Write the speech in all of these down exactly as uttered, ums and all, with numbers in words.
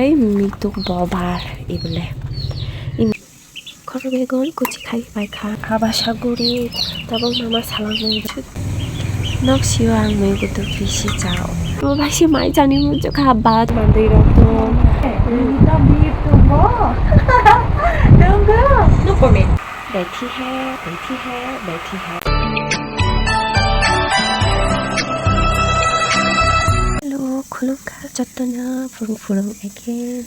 Ei mituk bobar ibole. Khorok begon kuchi khai pai kha. Aba saguri tabuk mama salangwi. Nok sio ang mui kutuk bisi chao. Bo bai se mai chani muchuk kha ba mandui rok to. Nini to bir tongo. Tongo. No comment. Bethi hai, bethi hai, bethi hai. Hello, khulumkha jotono phurung phurung again.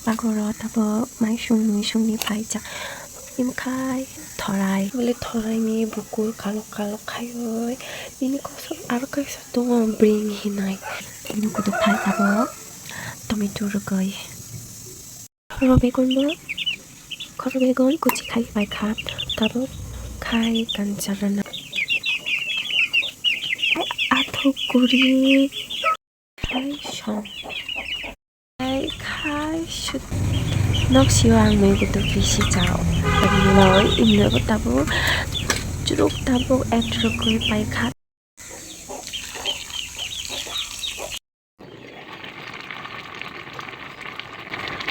Bagoro tabuk maisung muisungni phaijak. Imkhai thorai. Bole thoraini bukur kalok kalok khaioi. Bini kosok aro kaisa tongo bring hinai. Bini kutuk phai tabuk tomato rwgwi. Khoro begonno, khoro begon kuchi khai pai kha. Tabuk khai kancha rwna. Athuk kuri. Khai song. Khai, khai sut. Nok sio ang mui kutuk bisi chao. Tabuk loi imno bo tabuk churuk tabuk entrok koi pai kha.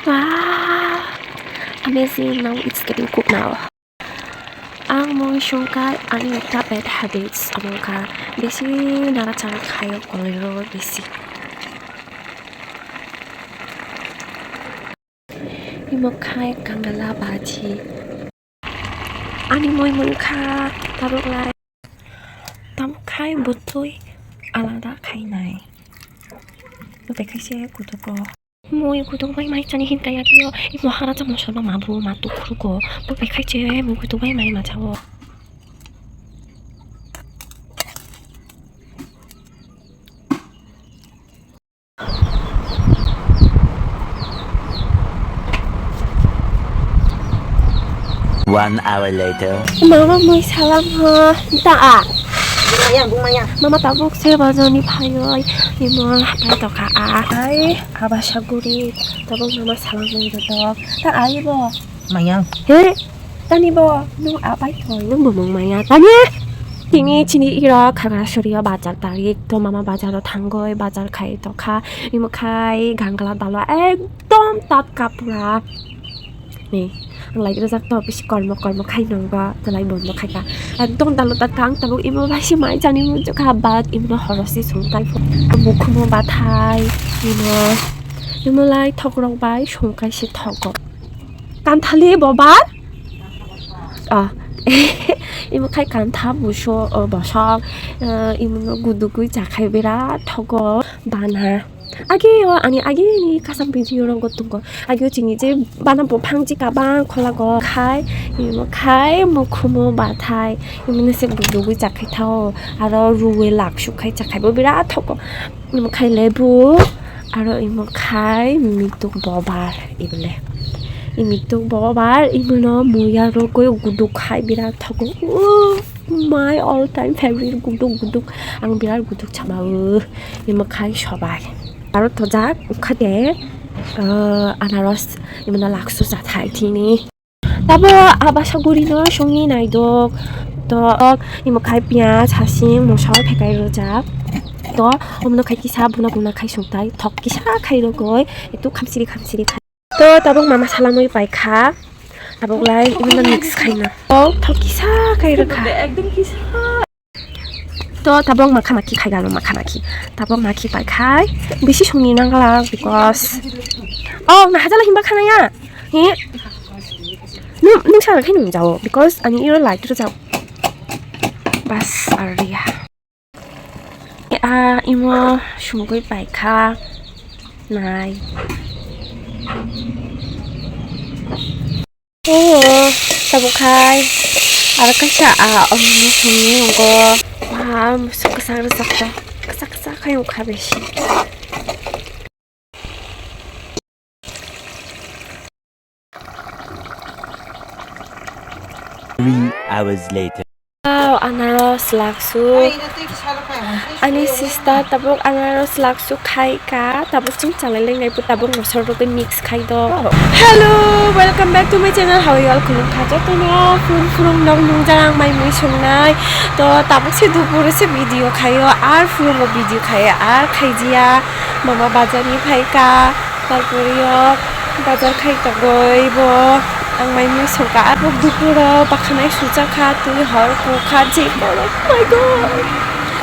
Wow, amazing! Now it's getting cooked now. Ang mui songkai ani ekta bad habits, amo wngkha bisi nara chara khaio koloi ro bisi. Imo khai kangala baji. Ani mui mui kha tabuk lai. Tabuk khai butui alada khainai. Bo bekhaise kutuko. Mui kutuk bai mai chani hin kaya kio. Imo hara chamo sono mabu matu khuruko. Bo bekhaise mui kutuk bai mai machao. One hour later. Mama mui salam ha. Da a. Bumaya, bumaya. Mama tabuk se bajani phayoi. Imo hapai tokha a. Ai, aba saguri. Tabuk mama salam mui dok. Da ai bo. Mayang. He? Tani bo, nung apai thoi, nung bo mung maya. Tani? Tini chini iro Khagrasuri o bazar tarik, to mama bazar o thangoi, bazar khai tokha, imo khai gangla dalo ekdom tatka pura. Ni, ang lai rwjak to bisi kormo kormo khai nung ba, to lai bondo khai ka. Ekdom dalo tatka ang tabuk imo bai se mai chani muchuk kha, but imo no horo se sung kai pho. Ang mukhumo bathai, imo, imo lai thok rok bai sung kai se thogo. Kanthali bobar? Ah, imo khai kantha buso, oh, bosok, eh, imo no gudugui chakhai birat thogo bana. Age o ani age ni kasam video rogo tongo. Age o chini je bana buphang chika bang khola go khai, imo khai mukhumo bathai, imo no se gudugui chakhai thao, aro ruwi lak sukhai chakhai bo birat thogo. Imo khai lebu, aro imo khai mituk bobar ibole. I mituk bobar imono muya rogoi guduk khai birat thogo. Uh, my all time favorite guduk guduk. Ang birat guduk chama o. Imo khai sobai. Aro tojak ukhade, uh, anaros imono laksu chathai thini. Tabo abasa guri no songni naidok. To imo khai piyaj, hasing, mosok phekai rwjak. To omono khai kisa buna buna khai songtai. Thok kisa khai rwgoi. Etu khamsiri khamsiri khai. To tabuk mama salamwi paikha. Tabuk lai imono mix khaina. To thok kisa khai rwkha. Ekdom kisa. To tabuk makha makhi khai galo makha makhi. Tabuk makhi pai khai. Bisi songni nangla because. Oh, na hajala himba khana ya. He. Nung, nung sa khai nung jao because ani iro light ro jao. Bas aria. A imo sungui pai kha. Nai. Oh, tabuk khai. Aro kaisa a, omo songni nongo. Wah, musu kwchak rwjak ta. Kwchak kwchak khai wngkha besi. Three hours later. Wow, anaros laksu. Ani sister tabuk anaros laksu khai ka, tabuk chwng chalai lai nai bo tabuk mosor rogwi mix khai do. Hello, welcome back to my channel. How are you all? Khulum kha jotono phurung phurung nok nung jang ang mai mui songnai. To tabuk se dupur se video khaio, ar phurung bo video khaio, ar khaijia mama bazar ni phai ka. Tarpore o bazar khai tongoi bo ang mai mui songka, abo dukuro bakhanai suchakha, twi hor kukha, je borok, oh my God.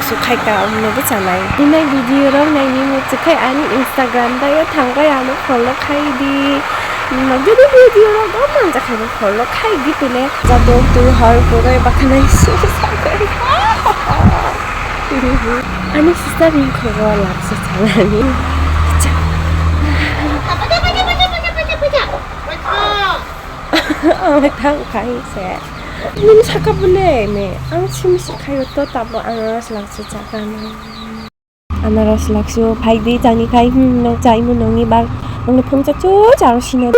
Sukhaika, ang nobo chanai. Nini video rok naini muchuk khai ani Instagram bai o thangbai ano follow khai di. Nini video rok o manjak khai follow khai di pele. Jabo twi hor kukha bakhanai suchakha. Ani sister ni khoro laksa chalani. Ang thang khai se. Nung saka bole me. Ang simi si khayo to tabo ang laksa chakani. Anaros laksu phai di chani khai, hmm, nang chai mu nangni bak, nangni phung cha chu charo sino.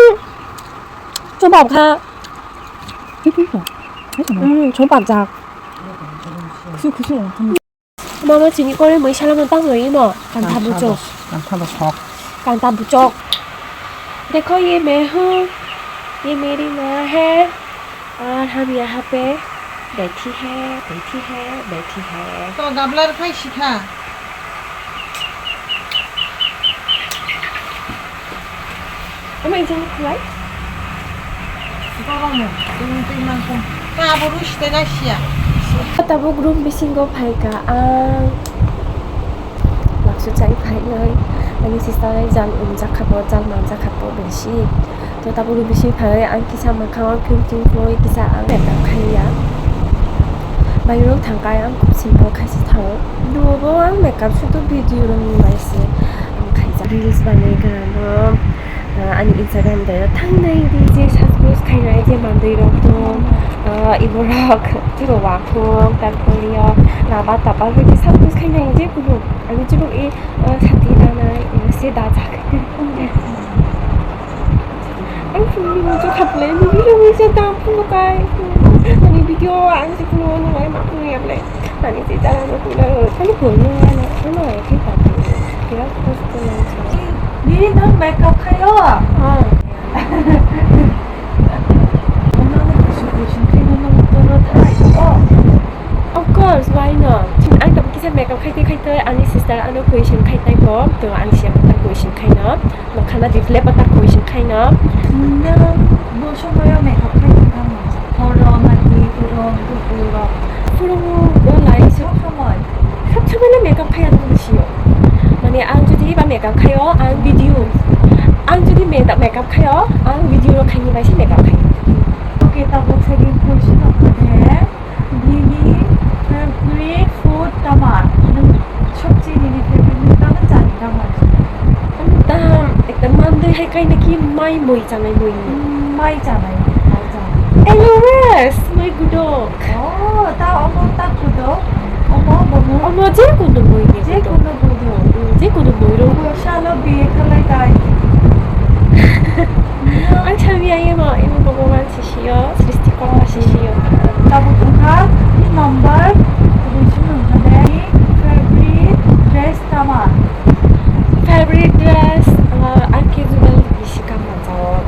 Chobab kha. Hmm, chobab jak. Khusu, khusu. Mama chini kore mui sala mo tamo imo. Kanta buchok. Kanta buchok. Kanta buchok. Dekho ye me hu. Ye meri ma hai. Aur hum yahan pe baithi hai, baithi hai, baithi hai. To gablar khai sikha. Ama exam khulai? Goromo, twi mangkho. Ta abo rush te na siya. Tabuk room bisingo phaika ang. Laksu chai phainai. Ani sister jal umjak khapo, jal manjak khapo besi. To tabuk bisi phai ang kisa mwkhang o cream tin phloi kisa ang makeup khaiya. Bairok thangkai ang khub simple khaisa thango. Duobo ang makeup sudu video rok ni bai se ang khaijak. Reels banai ganano, ah, ani Instagram dai o thangnai di je subscribe khainai je mandai rok to, ah, iborok juro wakhung tarpor yo laba taba rok subscribe khainai je kunu ani juro e, ah, sati danai, ah, se dajak. Ang phunukni muchung khaplai, nini rungwi se dam phunuk kai. Ani video ang se phunuk nang ai ma phunuk ya ble. Ani se jala no phunuk. Ani phunuk ya na. Ano ai ke ta phunuk. Kira post ko nang sa. Nini nang makeup khayo? Ah. Ano nang kusu kusu khayo nang toro thai. Oh. Of course, why not? Ang tamo kisa makeup khaitwi khaitwi ani sister ano question khaitwi bo. To ang siya question khaino. Mokhana reflect o ta question khaino. Nwng bo somoyo makeup khai tongkha mo? Horo, mati, purung, dupuro. Purung o lai se. Sob somoy? Sob somoy le makeup khaiya tong sio. Mane ang jodi ba makeup khaio, ang video. Ang jodi makeup, makeup khaio, ang video rok khaini bai se makeup khaio. Okay, tabuk second question o khe. Nini favorite food tama? Nwng sobse nini favorite nwng tama chani tama? Ang tam ekta mandoi hai kaina ki mai mui chanai mui. Mm, mai chanai, mai chanai. Anyways, mai gudok. Oh, ta omo ta gudok. Omo bomo. Omo je kuno mui ni. Je kuno gudok. Mm, je kuno mui ro. Salo biye khalai tai. Ang sabi aye mo, imo bomo man sisio, sristi korma sisio. Tabuk wngkha number, kubui simi wngkha de, favorite dress tama? Favorite dress, uh, ang casual bisi kam manjao.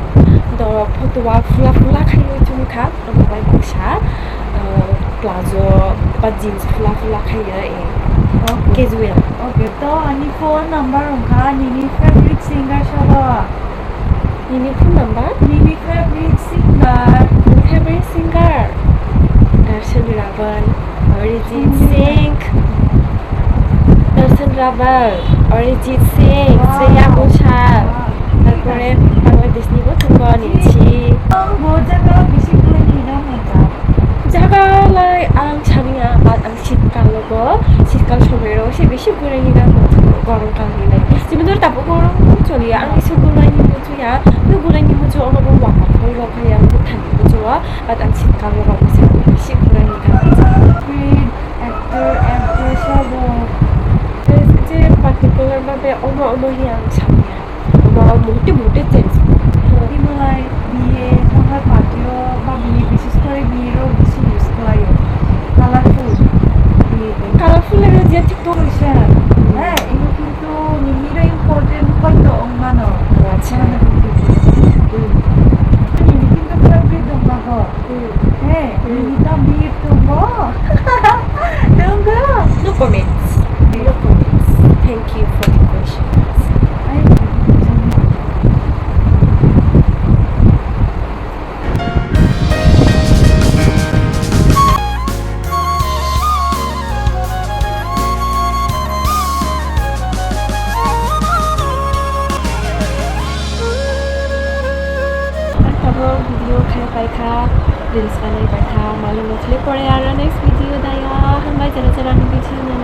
Do photo wa phula phula khayo chumkha, amo bai kusa, uh, plazo ba jeans phula phula khayo, eh. Okay. Casual. Okay, to ani phone number wngkha, nini favorite singer sobo? Nini phone number? Nini favorite singer? Nini favorite singer? Darshan Raval, Arijit Singh. Darshan Raval, Arijit Singh, wow. Shreya Ghoshal. Wow. Tarpore Bangladesh ni bo tongo nini si. Bo jaga bisi kwlai ni na mata. Jaga lai ang saniya, but ang Shitkal logo, shitkal somoi ro se bisi gurai ni gam gorong kal ni lai. Jemon dor tabuk gorong choli ya, ang isu gurai ni muchu ya, no gurai ni muchu ono bo waterfall rok hai ang thani muchu o, but ang shitkal logo se bisi gurai ni gam. Actor, actress abo. Je particular babe ono ono hi ang saniya. Omo muhte muhte change. Tini malai biye, tongkha patio, ba biye, bises kore biye rok bisi use khlaio. Colorful. Biye de. Colorful le je thik to. Question. Hai, ino kintu nini ro important point to ong mano. Acha. Mano kintu. Hmm. Nini kintu favorite dong ba ho. Hmm. Hey, hmm. Nini ta biye tongo. Tongo. No comments. No comments. Thank you for the questions. Ai, thank you. Video khai paikha, reels banai paikha, malum no chili pore aro next video daya, hambai jera jera ni video no